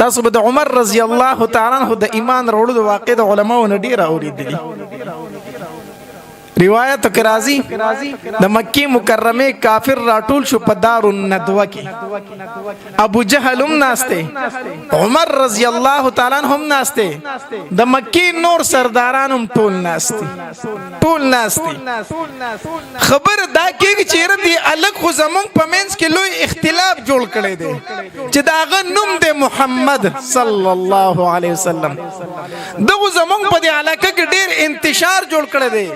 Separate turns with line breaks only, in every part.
تاسو به د عمر رضی الله تعالی عنہ د ایمان وروړو د واقع د علماو نه ډیر اوریدلی. روایت کې راځي، د مکی مکرمه کافر راټول شو په دار الندوه کې، ابو جهل هم ناشته، عمر رضی الله تعالی عنہ هم ناشته، د مکی نور سرداران هم ټول ناشته، ټول ناشته. خبر دا کېږي چې ردی الګ خو زمونږ په منځ کې لوی اختلاف جوړ کړی دی چې داغه نوم دی محمد صلی الله علیه وسلم. دغه زمونږ په دې علاقه کې ډیر انتشار جوړ کړی دی.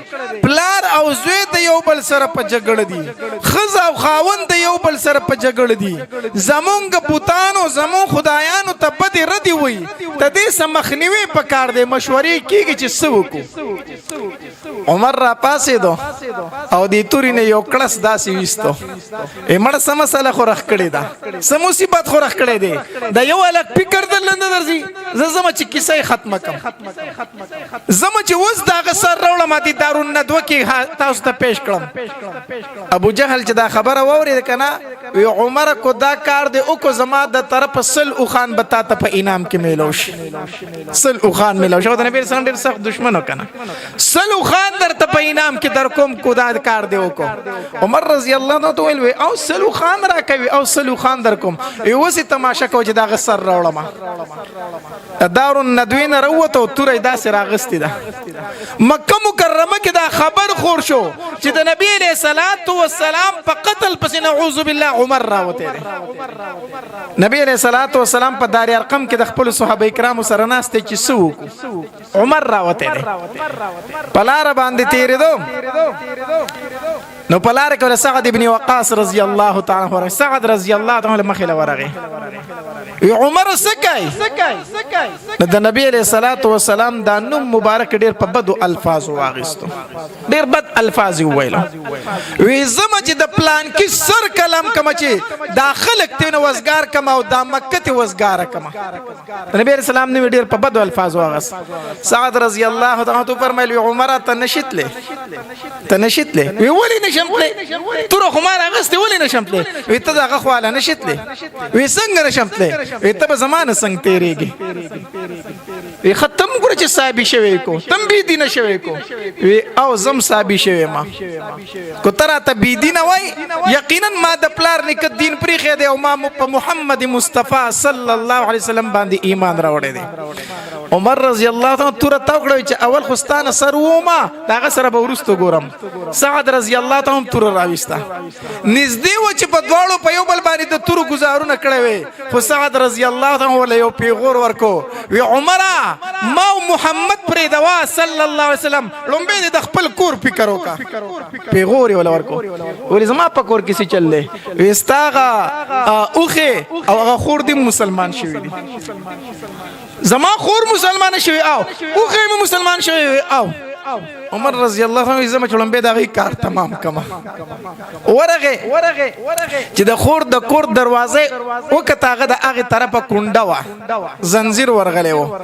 پلار او زوی د یو بل سره په جګړه دي، خزه او خاوند د یو بل سره په جګړه دي، زمونږ بوتانو زمونږ خدایانو ته بدې ردی وي. ته دې سمخنیوي په کار دی. مشورې کیږي چې څه وکړو. عمر را پاسې دو او دې توري نه یو کړس داسې ویستو، مړه سم مسله خو رخ کړی دا، سم مصیبت خو رخ کړی دی. دا یو الک فکر دل نه درځي. زه زما چې کیسه ختمه کم، زما چې اوس دا غسر راوړم دي دارون ندوه کې تاسو ته پیش کړم. ابو جهل چې دا خبره واورید کنه، وی عمر کو دا کار دی او کو زما د طرف سل او خان بتا ته په انعام کې میلو شي، سل او خان میلو شو. د نبی رسول ډیر سخت دشمن وکنه. سل او خان درته په انعام کې در کوم کو دا کار دی وکړو. عمر رضی الله عنه ته ویل او سل او خان را کوي او سل او خان در کوم. یو سی تماشا کو چې دا غسر راوړم. دار الندوی نه راووته او توره یې داسې راغستې ده. مکه مکرمه کې دا خبر خور شو چې د نبی علیه الصلاة والسلام په قتل پسې نعوذ بالله عمر راوتی دی. نبی علیه الصلاة والسلام په دار ارقم کې د خپل صحابه کرامو سره ناست چې څه وکړو. عمر راوتی دی، په لاره باندې تېرېدو، نو په لاره کې سعد ابن وقاص رضی الله تعالی عنہ، سعد رضی الله تعالی عنہ مخې له ورغی. وی عمر سکای؟ نو د نبی علیہ الصلوۃ والسلام دا نوم مبارک ډیر په بدو الفاظ واغستو، ډیر بد الفاظ ویل. وی زما چې د پلان کې سر کلام کما چې دا خلق ته نو وزګار کما او دا مکه ته وزګار کما. نبی علیہ السلام نو ډیر په بدو الفاظ واغس. سعد رضی الله تعالی عنہ فرمایل، عمر ته نشیتله، ته نشیتله؟ وی ولی نشم تله؟ تر خو ما راغستې، ولی نشم تله؟ وی ته دغه خواله نشیتله. وی څنګه نشم تله؟ وی ته به زمانه څنګه تیریږي؟ وی ختم ګره چې صاحب شوی کو تم بی دین شوی کو. وی او زم صاحب شوی ما کو ترا ته بی دین وای، یقینا ما د پلار نیک دین پری خې دی او ما په محمد مصطفی صلی الله علیه وسلم باندې ایمان راوړی دی. عمر رضی الله تعالی تور تاو کړو چې اول خوستانه سر وما داغه سره به ورستو ګورم. سعد رضی الله تعالی تور راويستا، نږدې و چې په دواړو په یو بل باندې د تورو گزارونه کړی وي، خو سعد رضی الله تعالی ول یو پیغور ورکو. وی عمره، ما محمد پرې دوا صلی الله علیه وسلم، لومبه د خپل کور فکر وکا. پیغور ول ورکو. ولې زما په کور کې څه چللې؟ وی ستاغه اوخه او هغه خور دې مسلمان شوی دي. زما خور مسلمان شوی او اوخه مې مسلمان شوی. او عمر رضی الله عنه زما چړم به دا غي کار تمام کما. ورغه چې د خور د کور دروازه وکته، هغه د هغه طرفه کونډه وا، زنجیر ورغلی و.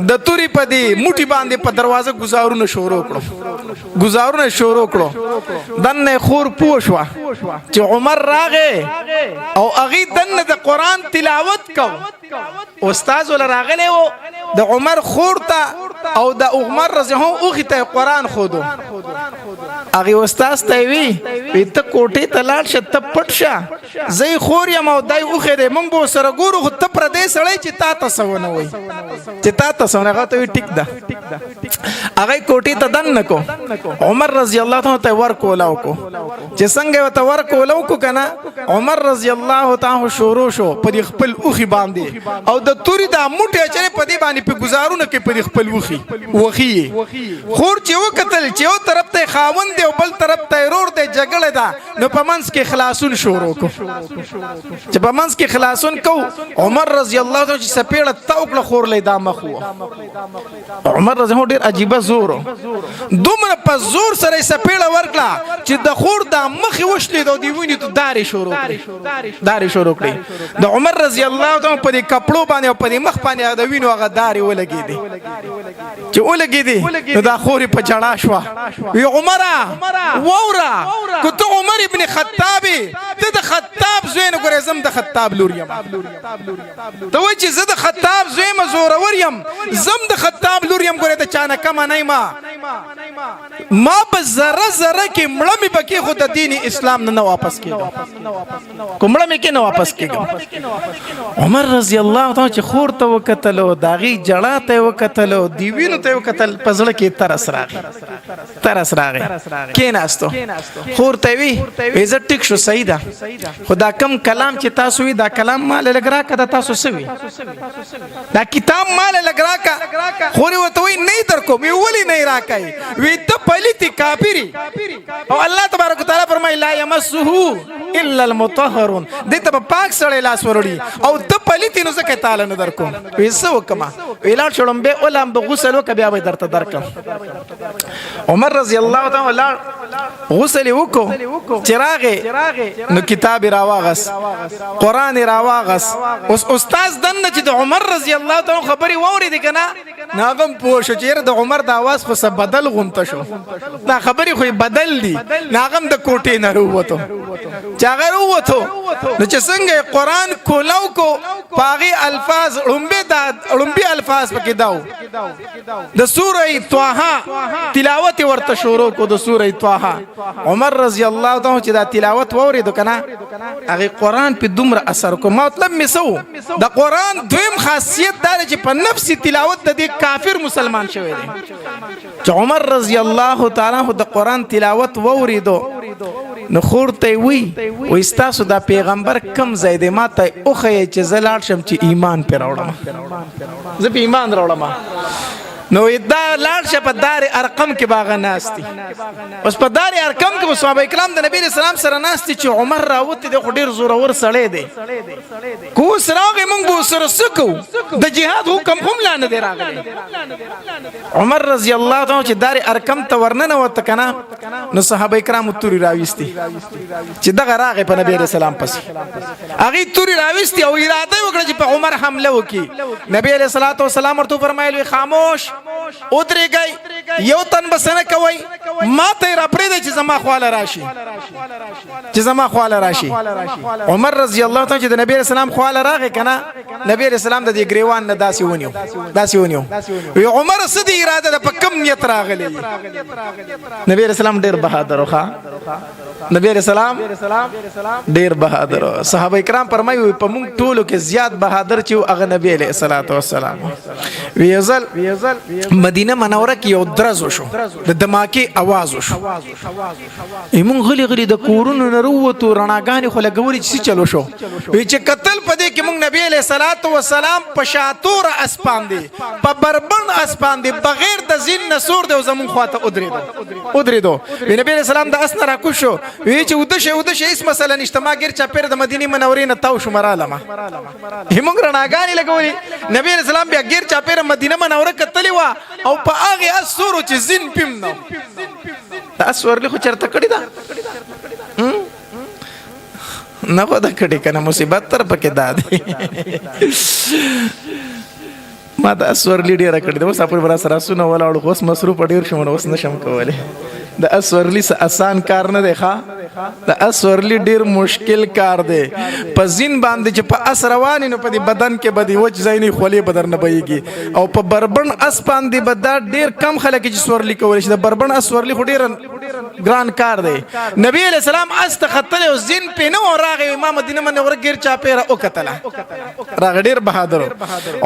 د توري په دی موټي باندې په دروازه گزارونه شروع کړو، گزارونه شروع کړو. دنه خور پوه شو چې عمر راغې او هغه دنه د قران تلاوت کو. استاد ول راغلی و د عمر خور ته او د عمر رضی الله عنه ته قران خودو. هغه استاد ته وی، وی ته کوټې ته لاړ شه، ته پټ شه، زه خور یم او دای اوخه دې، مونږ به سره ګورو، خو ته پر دې سړی چې تا ته سونه وای، چې تا ته سونه. هغه ته وی ټیک ده. هغه کوټې ته دن نکو، عمر رضی الله تعالی ته ور کولاو کو. چې څنګه وته ور کولاو کو کنه، عمر رضی الله تعالی شروع شو په دې خپل اوخي باندې او د توري دا موټي چې په دې باندې په گزارونه کې په دې خپل وخي وخی. خور چې وکتل چې یو طرف ته خاوند دی او بل طرف ته رور دی، جګړه ده، نو په منځ کې خلاصون شروع کو. چې په منځ کې خلاصون کو، عمر رضی الله تعالی چې سپېړه تاوکړه، خور لې دا مخ وو. عمر رضی الله ډیر عجیبه زور، دومره په زور سره سپېړه ورکړه چې د خور د مخ وشلې د دی وینې ته دارې شروع کړې، دارې شروع کړې. د عمر رضی الله تعالی په دې کپړو باندې او په دې مخ باندې د وینو هغه دارې ولګېدې. چې ولګې دي نو دا خورې په جړا شوه. وی عمره ووره، که ته عمر ابن خطاب ته د خطاب زوی نه ګورې، زم د خطاب لور یم. ته وایي چې زه د خطاب زوی یم، زورور یم، زم د خطاب لور یم، ګورې د چا نه کمه نه یم. ما په ذره ذره کې مړه مې پکې، خو د دین اسلام نه واپس کېږم، کومړه مې کې نه واپس کېږم. عمر رضی الله تعالی چې خور ته وکتلو، داغي جړا ته وکتلو، دی وینو ته وکتل، پزړه کې ترس راغی، ترس راغی، کېناستو، خور ته وی عزت ټیک شو، صحیح ده، خدا کم کلام چې تاسو وی دا کلام مال لګ راکه، دا تاسو سوي دا کتاب مال لګ راکه. خور وته وی نه در کوم. وی ولی نه راکای؟ وی ته پلیتی کافری، او الله تبارک وتعالى فرمای لا یمسه الا المطهرون، دې ته پاک سره لاس ورړي او ته پلیتی، نو زکه تعالی نه در کوم. وی څه وکما؟ ویلاړ شړم به اولم به غسل وک، بیا به درته درکم. عمر رضی الله تعالی لاړ، غسل وکړو، چراغ نو کتاب راواغس، قران راواغس. اوس استاد دنه چې د عمر رضی الله تعالی خبري ووري دي کنه، ناغم پوه شو چې د عمر د आवाज خو څه بدل غونته شو، دا خبرې خو بدل دي. ناغم د کوټې نه وروته، چې هغه وروته نو چې څنګه قران کولاو کو، پاغي الفاظ لومبه، دا لومبي الفاظ پکې داو، د سوره طه تلاوت ورته شروع کو، د سوره طه. عمر رضی الله تعالی چې دا تلاوت وورید کنه، هغه قران په دومره اثر کو. مطلب مې سو، د قران دویم خاصیت دا چې په نفس تلاوت د دې کافر مسلمان شوی دی. چې عمر رضی الله تعالی د قران تلاوت ووریدو نو خور ته وی وی تاسو دا پیغمبر کم ځای دی، ما ته اوخه چې زه لاړ شم چې ایمان پر راوړم، زه په ایمان راوړم. نو دا لاړ شه، په دار ارقم کې باغ ناشتي. اوس په دار ارقم کې صحابه کرام د نبی اسلام سره ناشتي، چې عمر راوته دی، خو ډیر زورور سړی دی، کوس راغی مونږ به سره سکو، د جهاد حکم هم لا نه دی راغلی. عمر رضی الله تعالی چې دار ارقم ته ورننه وته کنه، نو صحابه کرام توري راويستي چې دغه راغی په نبی رسول الله پسې. هغه توري راويستي او اراده وکړه چې په عمر حمله وکړي. نبی علیہ الصلوۃ والسلام ورته فرمایل خاموش ودرېږئ، یو تن بسنه کوي، ما ته را پرې دی چې زما خواله راشي، چې زما خواله راشي. عمر رضی الله تعالی چې د نبی رسول الله خواله راغی کنه، نبی رسول الله د دې گریوان نه داسې ونیو، داسې ونیو، وی عمر سدي اراده د په کم نیت راغلی؟ نبی رسول الله ډیر بهادر وخا، نبی علیہ السلام ډیر بهادر. صحابه کرام فرمایي په مونږ ټولو کې زیات بهادر چې هغه نبی علیہ الصلوۃ والسلام. ویزل مدینه منوره کې یو درز وشو، د دماکي आवाज وشو، مونږ غلی غلی د کورونو نه وروتو، رڼاګانې خو لګولې چې چلو شو. وی چې قتل پدې کې مونږ نبی علیہ الصلوۃ والسلام په شاتور اسپان دی، په بربند اسپان دی، بغیر د زین نسور دی، زمون خواته ودرېدو ودرېدو. وی نبی علیہ السلام د اس نه راکوشو، وی چې ود شه ود شه، هیڅ مسله نشته، ما غیر چا پیر د مدینه منورې نه تاو شو مراله. ما موږ رڼاګانې لګولې، نبی علیہ السلام بیا غیر چا پیر مدینه منوره کتلی وا او په هغه اسورو چې زین پیم نو د اسور له خو چرته کړی دا نه خو دا کړی کنه، مصیبت تر پکې دا دی. ما د اسورلی ډیره کړې ده، اوس خپل برا سره سونه ولاړ، خو اوس مصروف ډیر شوم، اوس نشم کولی. د اسورلی څه اسان کار نه دی ښا، د اسورلی ډیر مشکل کار دی. په زین باندې چې په اس روان نو په دې بدن کې به دی وچ ځای نه، خولې بدر نه بهیږي، او په بربن اس باندې به دا ډیر کم خلک چې سورلی کولی شي. د بربن اس سورلی خو ډیر ګران کار دی. نبی علیہ السلام اس ته ختل او زین په نو راغی، امام مدینه منوره غیر چا پیره او کتله راغ، ډیر بهادر.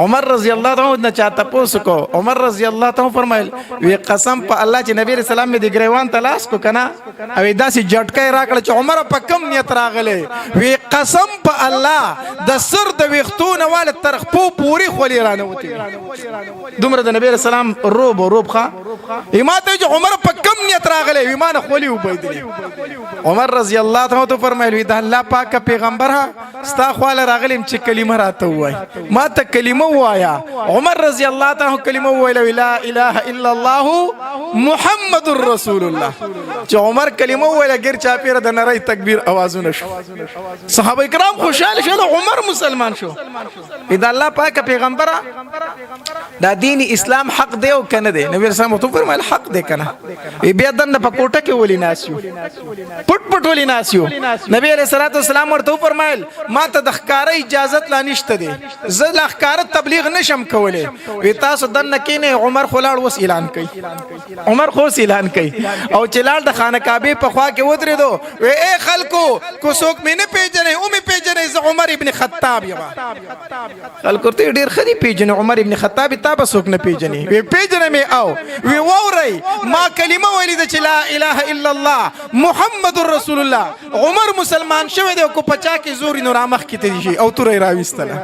عمر رضی الله تعالی نه چاته پوس کو، عمر رضی الله تعالی فرمایل وی قسم په الله چې نبی رسول الله می د ګریوان ته لاس کو کنه او داسې جټکې راکړه چې عمر په کم نیت راغلی؟ وی قسم په الله د سر د ویختو نه واله تر خپو پوری خولې رانه وتی، دومره د نبی رسول الله روب روب. ښا ایماته چې عمر په کم نیت راغلی؟ وی ما نه دواړه خولې وبهېدلې. عمر رضی الله تعالی ته فرمایل، وی د الله پاک پیغمبره، ستا خواله راغلم چې کلمه راته ووایي، ما ته کلمه ووایا. عمر رضی الله تعالی کلمه وویله، لا اله الا الله محمد رسول الله. چې عمر کلمه وویله، ګیر چاپیره د نری تکبیر اوازونه شو، صحابه کرام خوشاله شول، عمر مسلمان شو. دا الله پاک پیغمبره، دا دین اسلام حق دی او کنه دی؟ نبی رسول الله فرمایل، حق دی کنه. بیا دنه په کوټه کې ولي ناسیو، پټ پټ ولي ناسیو؟ نبی علیہ الصلوۃ والسلام ورته فرمایل، ما ته د ښکارا اجازت لا نشته دی، زه لا ښکارا تبلیغ نشم کولی. وی تاسو دنه کینې، عمر خلاړ وس اعلان کوي، عمر خو اعلان کوي. او چې لاړ، د خانه کعبه په خوا کې ودرېدو، وی اے خلکو، کو څوک مې نه پیژنې او مې پیژنې، زه عمر ابن خطاب یم. خلکو ته ډیر خدي پیژنې، عمر ابن خطاب تا به څوک نه پیژنې؟ وی پیژنې مې. او وی ووري، ما کلمه ویلې ده چې لا اله الا الله محمد رسول الله. عمر مسلمان شوی دی، کو پچا کې زوري نو رامخ کې ته شي. او تورې راويستله،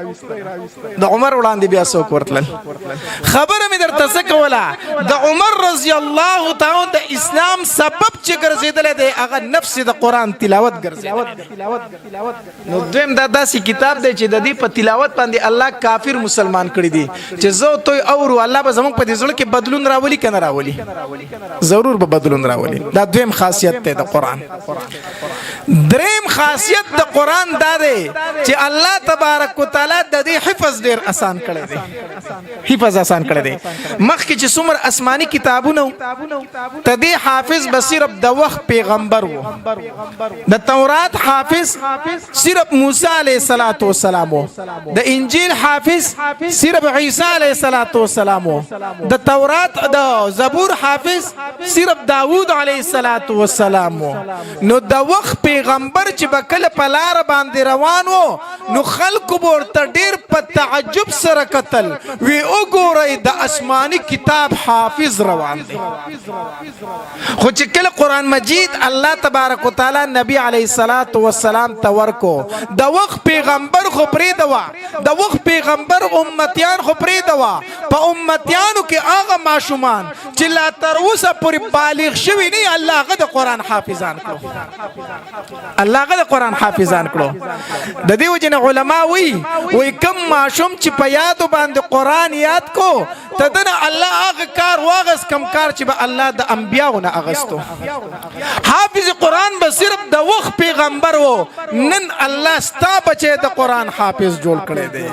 د عمر وړاندې بیا څوک ورتلل؟ خبره مې درته څه کوله، د عمر رضی الله تعالی د اسلام سبب چې ګرځیدل دی، هغه نفس د قران تلاوت ګرځیدل. نو دویم دا داسې کتاب دی چې د دې په تلاوت باندې الله کافر مسلمان کړی دی. چې زه توی اورو، الله به زموږ په دې زړه کې بدلون راولي کنه راولي؟ ضرور به بدلون راولي. دا دویم خاصیت دی د قران. دریم خاصیت د قران دا دی چې الله تبارک وتعالى د دې حفظ ډیر آسان کړی دی، حفظ آسان کړی دی. مخکې چې څومره آسماني کتابونه، ته دې حافظ به صرف د وخت پیغمبر وو. د تورات حافظ صرف موسی علیه الصلاۃ والسلام وو، د انجیل حافظ صرف عیسی علیه الصلاۃ والسلام وو، د تورات د زبور حافظ صرف داوود علیه الصلاۃ والسلام وو. نو د وخت پیغمبر چې بکله په لار باندې روان وو، نو خلکو ورته ډیر په تعجب سره قتل، وی وګورئ، د آسماني کتاب حافظ روان دی. خو چې کله قران مجید الله تبارک وتعالى نبی علیه الصلاۃ والسلام ته ورکو، د وخت پیغمبر خو پرې دوا، د وخت پیغمبر امتیان خو پرې دوا، په امتیانو کې هغه ماشومان چې لا تر اوسه پورې بالغ شوي نه، الله هغه د قران حافظان کړو، الله هغه د قران حافظان کړو. د دې وجه علما وی کم ماشوم چې په یادو باندې قران یاد کو، تدنه الله هغه کار واغس کم کار چې به الله د انبیاو نه اغستو. حافظ قران به صرف د وخت پیغمبر وو، نن الله ستا بچي د قران حافظ جوړ کړی دی.